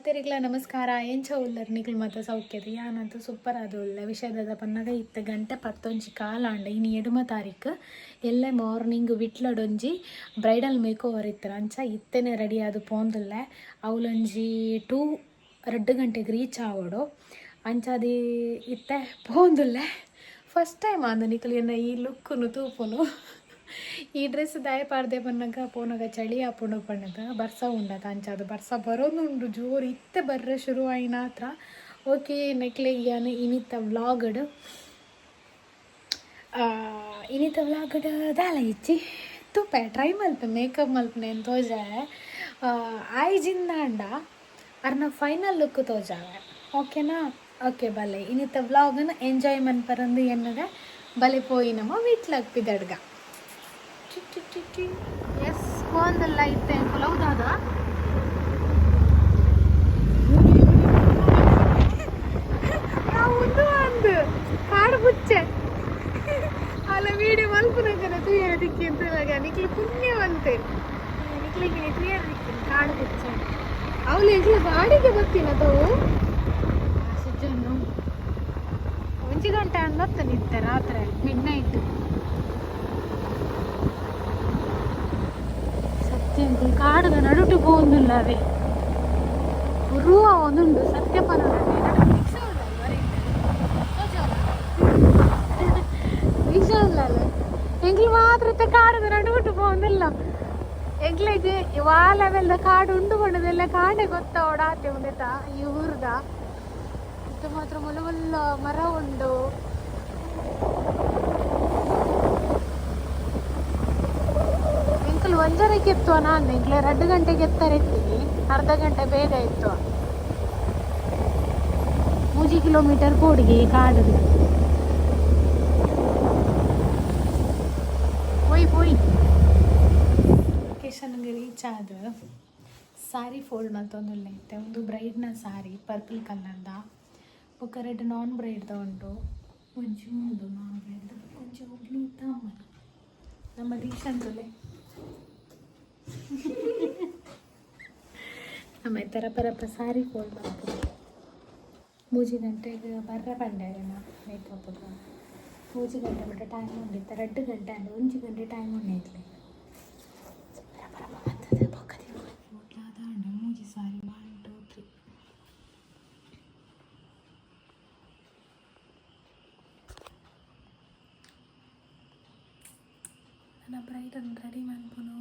ಮಾತೆರಿಗ್ಲ ನಮಸ್ಕಾರ. ಎಂಚ ಉಲ್ಲರ್ ನಿಕುಲು ಮಾತ? ಸೌಖ್ಯದ? ಯಾನಂತೂ ಸೂಪರ್ ಆದ್ ಉಲ್ಲೆ. ವಿಷಯದ ಪನ್ನಗ ಇತ್ತೆ ಗಂಟೆ 10:15 ಆಂಡ. ಇನಿ 8 ತಾರೀಕು. ಎಲ್ಲೆ ಮಾರ್ನಿಂಗ್ ವಿಟ್ಲಡೊಂಜಿ ಬ್ರೈಡಲ್ ಮೇಕ್ ಓವರ್ ಇತ್ತರ. ಅಂಚ ಇತ್ತೆನೆ ರೆಡಿ ಆದ್ ಪೋಂದುಲ್ಲೆ. ಅವಲೊಂಜಿ 2 ಗಂಟೆಗೆ ರೀಚ್ ಆವೊಡು. ಅಂಚಾದ್ ಇತ್ತೆ ಪೋಂದುಲ್ಲೆ. ಫಸ್ಟ್ ಟೈಮ್ ಅಂದು ನಿಕುಲು ಎನ್ನ ಈ ಲುಕ್ಕುನು ತೂಪುನು. ಈ ಡ್ರೆಸ್ ದಾಯ ಪಾಡ್ದೆ ಪನ್ನಗ, ಪೋನಗ ಚಳಿ ಆಪುಂಡು ಪಂಡದ. ಬರ್ಸ ಉಂಡತ, ಅಂಚಾದ್. ಬರ್ಸ ಬರೋದುಂಡು ಜೋರು, ಇತ್ತೆ ಬರ್ರೆ ಶುರು ಆಯಿನಾತ್ರ. ಓಕೆ, ನೆಕ್ಲೆಗ್ ಯಾನ್ ಇನಿತ ವ್ಲಾಗ್ಡ್ ದಾಲ ಇಜ್ಜಿ, ತೂಪೆ. ಟ್ರೈ ಮಲ್ಪೆ, ಮೇಕಪ್ ಮಲ್ಪುನೆ ತೋಜಾವೆ. ಆಯ್ಜಿಂದಾಂಡ ಅರ್ನ ಫೈನಲ್ ಲುಕ್ ತೋಜಾವೆ, ಓಕೆನಾ? ಓಕೆ, ಬಲೆ. ಇನಿತ ವ್ಲಾಗನ್ನು ಎಂಜಾಯ್ ಮನ್ಪರಂದು ಎನ್ನದ. ಬಲೆ ಪೋಯಿನಮ್ಮ ವಿಟ್ಲಗ್ ಪಿದಡ್ಗ. ಎಸ್, ಪೋಂದಲ್ಲ ಇತ್ತೆ ಕುಲೌದಾದ. ಉಂದು ಅಂದು ಕಾಡು ಬುಚ್ಚೆ ಅಲ್ಲ, ವೀಡಿಯೋ ಮಲ್ಪುನಗನ ತೂಯರ ದಿಕ್ಕಿ ಅಂತ. ನಿಕ್ಲು ಪುಣ್ಯವಂತೆ, ನಿಕ್ಲಿಗೆ ತೂಯರ ದಿಕ್ಕಿ. ಕಾಡು ಬುಚ್ಚೆ ಅವಳು ಎಂಕ್ಲ ಗಾಡಿಗೆ ಬರ್ತೀನ ತಾವು. ಸುಜ್ಜನ್ನು ಒಂಜಿ ಗಂಟೆ ಅಂದತ್ತ ನಿತ್ತೆ ರಾತ್ರಿ ಮಿಡ್ ನೈಟ್. ಸತ್ಯ, ಅಂಕುಲ್ ಕಾಡುದ ನಡುಟು ಪೋವೊಂದುಲ್ಲ. ಅವೇ ರುವ ಒಂದುಂಡು ಸತ್ಯಪನ. ರಿಕ್ಷಾ ಉಲ್ಲ, ರಿಕ್ಷಾ ಉಲ್ಲ. ಎಂಕ್ಲು ಮಾತ್ರ ಇತ್ತೆ ಕಾಡುದ ನಡುಟು ಪೋವೊಂದಿಲ್ಲ. ಎಂಕ್ಲೆಗ್ ವಾ ಲೆವೆಲ್ದ ಕಾಡು ಉಂಡು ಪಂಡದೆಲ್ಲ ಕಾಡೆ ಗೊತ್ತ ಓಡಾತೆ ಉಂದೆತ ಈ ಊರ್ದ. ಇತ್ತೆ ಮಾತ್ರ ಮುಲ್ಲ ಮುಲ್ಲ ಮರ ಉಂಡು. ಎಂಕುಲು ಒಂಜರಕ್ಕೆ ಎತ್ತುವ ನಾನು. ಎಂಕ್ಲೆ 2 ಗಂಟೆಗೆ ಎತ್ತಾರೆ ಎತ್ತೀನಿ, ಅರ್ಧ ಗಂಟೆ ಬೇಗ ಎತ್ತುವ. 3 ಕಿಲೋಮೀಟರ್ ಕೋಡಿಗೆ ಈ ಕಾಡು. ಪೋಯ್ ಪೋಯ್. ಲೊಕೇಶನ್ಗೆ ರೀಚ್ ಆದ ಸಾರಿ ಫೋಲ್ಡ್ ಮಲ್ತೊಂದುಲ್ಲ ಇತ್ತೆ. ಒಂದು ಬ್ರೈಡ್ನ ಸಾರಿ, ಪರ್ಪಲ್ ಕಲರ್ದ. ಬೊಕ್ಕ ರೆಡ್ ನಾನ್ ಬ್ರೈಡ್ದ ಉಂಡು. ಒಂಜಿ ಉಂಡು ನಾನ್ ಬ್ರೈಡ್ದ, ಒಂಜಿ ಬ್ಲೂ ತಾಮನ್. ನಮ್ಮ ದೀಶಂತುಲೆ. ನಮ್ಮ ಥರ ಪರಪ ಸಾರಿ ಫೋಲ್ಡ್ ಮಲ್ಪುನು. 3 ಗಂಟೆಗೆ ಬರ್ರ ಪಂಡೇರೆನ ಮೇಕಪ್. 3 ಗಂಟೆ ಮಟ್ಟ ಟೈಮ್ ಉಂಡಿತ್ತ. 2 ಗಂಟೆ ಅಂದ್ರೆ 1 ಗಂಟೆ ಟೈಮ್ ಉಂಡೈತ್ಲೆ. ಪರಪ ಬರ್ತದೆ ಬೊಕ್ಕ. ಅದಾಂಡ ಮೂಜಿ ಸಾರಿ. 1, 2, 3. ನನ್ನ ಬ್ರೈಡನ್ನು ರೆಡಿ ಮನ್ಪುನು.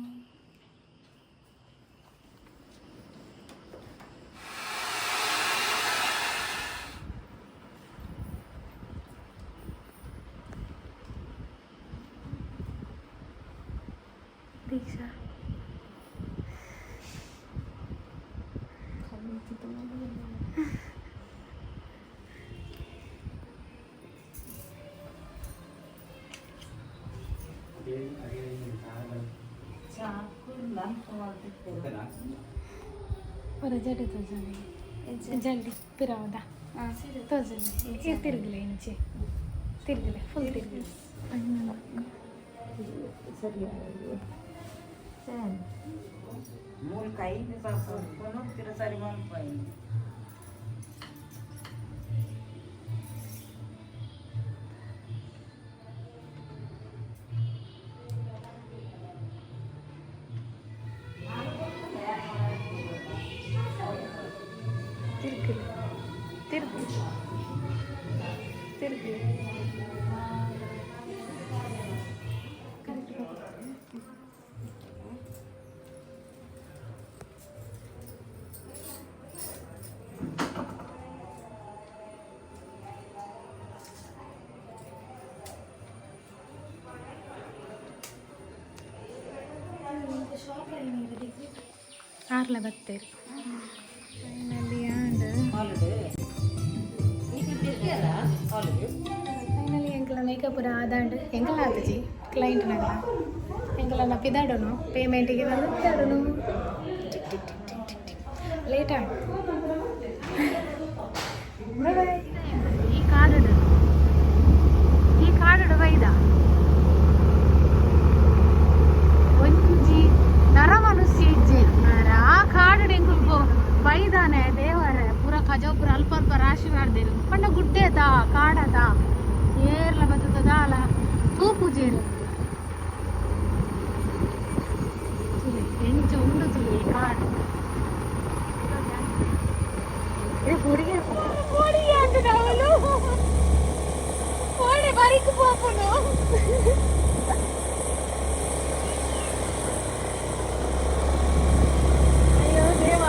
ದೀಕ್ಷಾ. ಹೊರ ಜಡೆ ತೋಜಾನೆ ಜಲ್ದಿ ಪಿರಾವದ ತೋಜನೆ. ತಿರುಗಲೆ, ಇಂಚೆ ತಿರುಗಲೆ, ಫುಲ್ ತಿರುಗಲೆ. ಸರಿ ಸರಿ. ಮೂಲ ಕೈ ಸ್ವಲ್ಪ ಸರಿ ಮನ್ಪೋయింది. ತಿರುಗಲೆ, ತಿರುಗು, ತಿರುಗಲೆ. ಕರೆಕ್ಟ್. ಆರ್ಲ ಬತ್ತೇರು ಫೈನಲಿ ಆಂಡ್. ಫೈನಲಿ ಎಂಕಲ ಮೇಕಪ್ ಪೂರ ಆದಾಂಡ್. ಎಂಕಲ ಆತಜಿ, ಕ್ಲೈಂಟ್ ನಗಲ. ಎಂಕಲ ಪಿದಾಡೋನು, ಪೇಮೆಂಟಿಗೆ ಬಂದು ಪಿದಾಡೋನು. Tick tick tick tick tick tick. Late and. Bye bye. ಈ ಕಾಡು, ಈ ಕಾಡು ಬೈದ. ಒಂಜಿ ನರ ಮನುಷ್ಯ ಇಜ್ಜೆ. ಆ ಕಾಡು ಎಂಕುಲು ಬೈದಾನೆ ದೇವ. ಪೋಪುಜೇರು ಎಂಚ ಉಂಡು ತುಲೆ ಕಾಡು ಹುಡುಗಿ ಹುಡುಗಿ ಅಂತ ನಾವು ಕೋಡೆ ಬರಿಕ್ ಪೋಪುನು. ಅಯ್ಯೋ ದೇವ,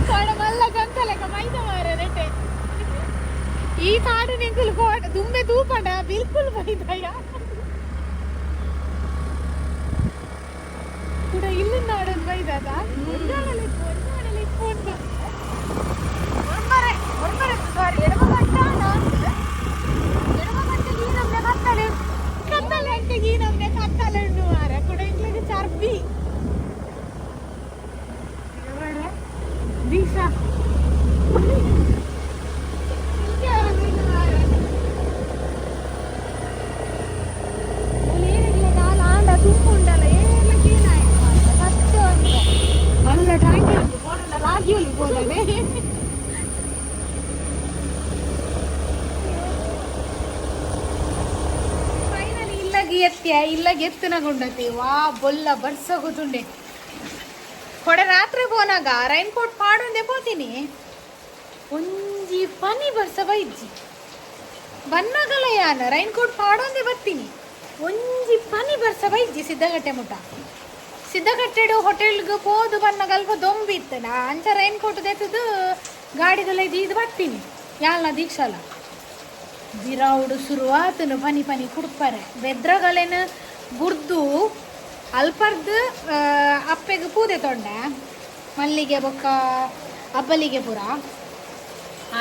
ಕೋಡ ಮಲ್ಲ ಗಂತಲೆಕ ಮೈದ ಮಾರ ನೆಟ್ಟೆ. ಈ ಕಾಡು ನಿಂಕುಲು ಕೋಡ ದುಂಬೆ ತೂಪಂಡ ಬಿಲ್ಕುಲ್ ಬೈದಯ್ಯ ಕೂಡ ಇಲ್ಲಿ ನಾಡೊಂದು ಬೈದಾದ ಒಂಜಾಡಲೆ ಒಂಜಾಡಲೆ ಇಪ್ಪುಂಡು. ಒರ್ಮರೆ ಒರ್ಮರೆ ಸಾರಿ ಎಡಮ ಗಂಟ ನಾಲ್ಕು ಎಡಮ ಗಂಟೆ ಈ ನಮ್ನೆ ಕತ್ತಲೆ ಕತ್ತಲೆ ಅಂಟೆ ಈ ನಮ್ನೆ ಕತ್ತಲೆ ಉಂಡು ಮಾರ ಕೂಡ ಇಂಗ್ಲಿಗೆ ಚರ್ಬಿ ದೀಕ್ಷಾ. ಅಲ್ಲ ಟ್ಯಾಂಕಿ ರಾಗಿ ಹೋದನೆ. ಫೈನಲಿ ಇಲ್ಲಗೆ ಎತ್ತಿಯ ಇಲ್ಲಗೆ ಎತ್ತನಗೊಂಡತಿ ವಾ ಬೊಲ್ಲ ಬರ್ಸ ಗೊತ್ತುಂಡೆ. ಕೊಡೆ ರಾತ್ರಿ ಪೋನಾಗ ರೈನ್ ಕೋಟ್ ಪಾಡೊಂದೆ ಪೋತೀನಿ. ಒಂಜಿ ಪನಿ ಬರ್ಸ ಬೈಜ್ಜಿ ಬನ್ನಾಗಲ್ಲ ಯಾನ ರೈನ್ ಕೋಟ್ ಪಾಡೊಂದೆ ಬರ್ತೀನಿ. ಒಂಜಿ ಪನಿ ಬರ್ಸ ಬೈಜ್ಜಿ ಸಿದ್ಧಗಟ್ಟೆ ಮುಟ. ಸಿದ್ಧಗಟ್ಟೆಡು ಹೋಟೆಲ್ಗೆ ಪೋದು ಬನ್ನಾಗ ಅಲ್ಪ ದೊಂಬಿತ್ತು. ನಾ ಅಂಚ ರೈನ್ ಕೋಟ್ ದೆತ್ತದು ಗಾಡಿದೆಲ್ಲ ಇದು ಇದು ಬರ್ತೀನಿ ಯಾಲ್ನ ದೀಕ್ಷಾಲ ಬಿರಾವುಡು ಶುರುವಾತನು ಪನಿ ಪನಿ ಕುಡ್ಪರೆ ಬೆದ್ರಗಲೇನು ಬುರ್ದು ಅಲ್ಪರ್ದು ಅಪ್ಪೆಗೆ ಪೂದೆ ತೊಂಡೆ ಮಲ್ಲಿಗೆ ಬೊಕ್ಕ ಅಬ್ಬಲಿಗೆ ಪೂರ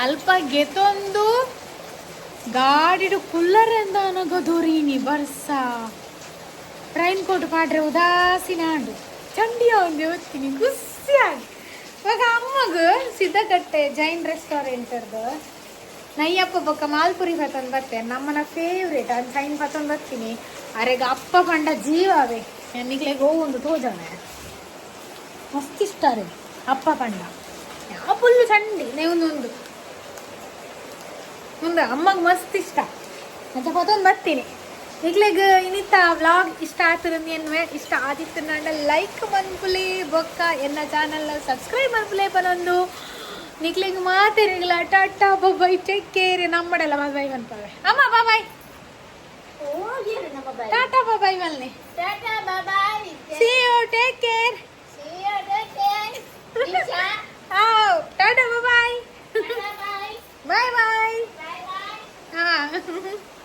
ಅಲ್ಪ ಗೆತೊಂದು ಗಾಡಿಡು ಕುಲ್ಲರೆಂದ ದೊರೀನಿ ಬರ್ಸ. ರೈನ್ ಕೋಟ್ ಪಾಡ್ರೆ ಉದಾಸೀನ ಅಂಡು ಚಂಡಿಯ ಒಂದು ಹೋಗ್ತೀನಿ ಖುಷಿಯಾಗಿ. ಇವಾಗ ಅಮ್ಮಗ ಸಿದ್ಧಗಟ್ಟೆ ಜೈನ್ ರೆಸ್ಟೋರೆಂಟ್ ನಯ್ಯಪ್ಪ ಬೊಕ್ಕ ಮಾಲ್ಪುರಿ ಬತ್ತೊಂದು ಬತ್ತೆ ನಮ್ಮನ ಫೇವ್ರೇಟ್ ಅದು ಸೈನ್ ಬತ್ತೊಂದು ಬರ್ತೀನಿ. ಅರೆಗ ಅಪ್ಪ ಪಂಡ ಜೀವವೇ ನಿಗ್ಲೆಗ್ ಒಂದು ತೋಜವೆ ಮಸ್ತ್ ಇಷ್ಟ ರೀ ಅಪ್ಪ ಪಂಡ ಯಾವ ಫುಲ್ಲು ಚಂಡಿ ಒಂದು ಮುಂದೆ ಅಮ್ಮಗೆ ಮಸ್ತ್ ಇಷ್ಟ ಅಂತ ಪತ್ತೊಂದು ಬರ್ತೀನಿ. ನಿಗ್ಲೆಗ್ ಇನ್ನಿತ್ತ ವ್ಲಾಗ್ ಇಷ್ಟ ಆತದ ಎನ್ನುವೆ ಇಷ್ಟ ಆದಿತ್ತು ನಾಂಡ ಲೈಕ್ ಮನ್ಪುಲೆ ಬೊಕ್ಕ ಎನ್ನ ಚಾನಲ್ ಸಬ್ಸ್ಕ್ರೈಬ್ ಮನ್ಪುಲೆ ಪನೊಂದು ನಿಕ್ಲೆಗ್ ಮಾತೆರಿಗ್ಲ ಟಾಟಾ ಬಾಯ್ ಟೇಕ್ ಕೇರ್. ನಮ್ಮಡೆಲ್ಲ ಬಾಯ್ ಮನ್ಪವೆ ಅಮ್ಮ ಬಾಯ್ ಟಾಟಾ ಬಾಯ್ ಮಲ್ನೆ. Tata, bye bye. See you, take care. See you, take care. Disha. Tata bye. Bye bye. Bye bye. Bye bye. Ha.